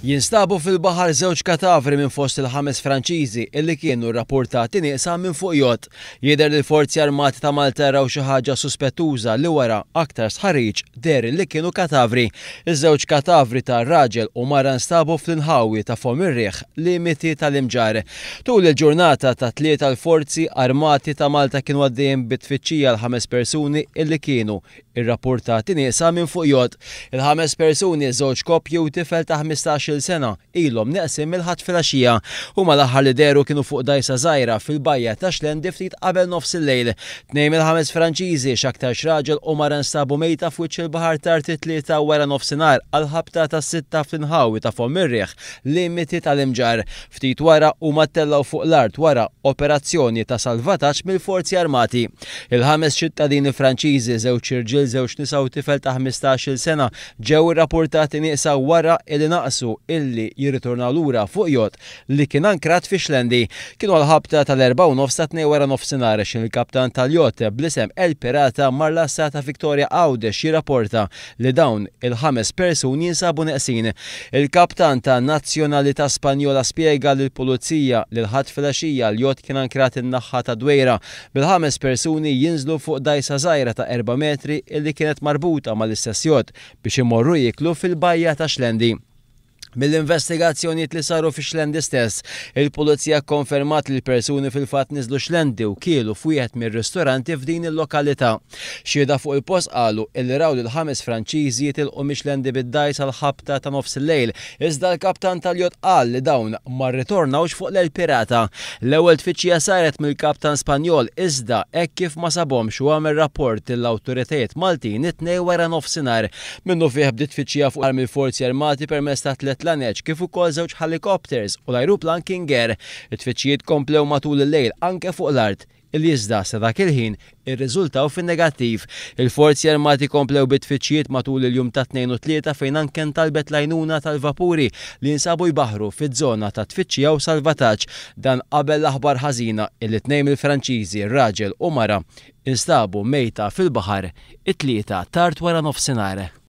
Jinstabu fil-baħar żewġ katavri minn fost il-ħames Franċiżi illi kienu rrappurtati nieqsa minn fuq jott. Jidher li l-Forzi Armati ta' Malta raw xi ħaġa suspettuża li wara aktar stħarriġ deher li kienu katavri. Iż-żewġ katavri ta' raġel u mara nstabu fl-inħawi ta' Fomm ir-Riħ, limiti tal-Imġarr. Tul il-ġurnata tat-Tlieta l-Forzi Armati ta' Malta kienu għaddejjin bi tfittxija għal ħames persuni illi kienu Irrappurtati nieqsa minn fuq jott. Il-ħames persuni, żewġ koppji u tifel ta' 15-il sena, ilhom neqsin mill-Ħadd filgħaxija. Huma l-aħħar li dehru kienu fuq dgħajsa żgħira fil-bajja ta' Xlendi ftit qabel nofsillejl. Tnejn mill-ħames Franċiżi, x'aktarx raġel u mara nstabu mejta f'wiċċ il-baħar tard it-Tlieta waranofsinhar għall-ħabta tas-sitta fl-inħawi ta' Fomm ir-Riħ, limiti tal-Imġarr. Ftit wara huma ttellgħu fuq l-art wara operazzjoni ta' salvataġġ mill-Forzi Armati. Il-ħames ċittadini Franċiżi, żewġ irġiel, żewġ nisa u tifel ta' 15-il sena, ġew irrappurtati nieqsa wara illi naqsu illi jirritornaw lura fuq jott li kien ankrat fi Xlendi. Kienu għall-ħabta tal-erbgħa u nofs tat-Tnejn waranofsinhar x'ħin il-kaptan tal-jott bl-isem El Pirata mar l-għassa ta' Victoria Għawdex jirrapporta li dawn il-ħames persuni jinsabu neqsin. Il-kaptan ta' nazzjonalità Spanjola spjega lill-Pulizija li l-Ħadd filgħaxija l-jott kien ankrat in-naħha tad-Dwejra, bil-ħames persuni jinżlu fuq dgħajsa żgħira ta' erba' metri illi kienet marbuta mal-istess jott biex imorru jieklu fil-bajja ta' Xlendi. Mill-investigazzjonijiet li saru fi Xlendi stess, il-Pulizija kkonfermat li l-persuni fil-fatt niżlu Xlendi u kielu f'wieħed mir-ristoranti f'din il-lokalità. Xhieda fuq il-post qalu illi raw lil ħames Franċiżi jitilqu mix-Xlendi bid-dgħajs għall-ħabta ta' nofsillejl, iżda l-kaptan tal-jott qal li dawn ma rritornawx fuq l-El Pirata. L-ewwel tfittxija saret mill-kaptan Spanjol iżda hekk kif ma sabhomx hu għamel rapport lill-awtoritajiet Maltin it-Tnejn waranofsinhar. Minnufih bdiet tfittxija fuq mill-Forzi Armati permezz ta' tliet laneċ kif ukoll żewġ ħelikopters u l-ajruplan King Air. It-tfittxijiet komplew matul il-lejl anke fuq l-art, illi iżda sa dak il-ħin irriżultaw fin-negattiv. Il-Forzi Armati komplew bit-tfittxijiet matul il-jum tat-Tnejn u t-Tlieta fejn anke ntalbet l-għajnuna tal-vapuri li jinsabu jbaħħru fiż-żona ta' tfittxija u salvataġġ. Dan qabel l-aħbar ħażina illi tnejn mill-Franċiżi, raġel u mara, instabu mejta fil-baħar it-Tlieta tard waranofsinhar.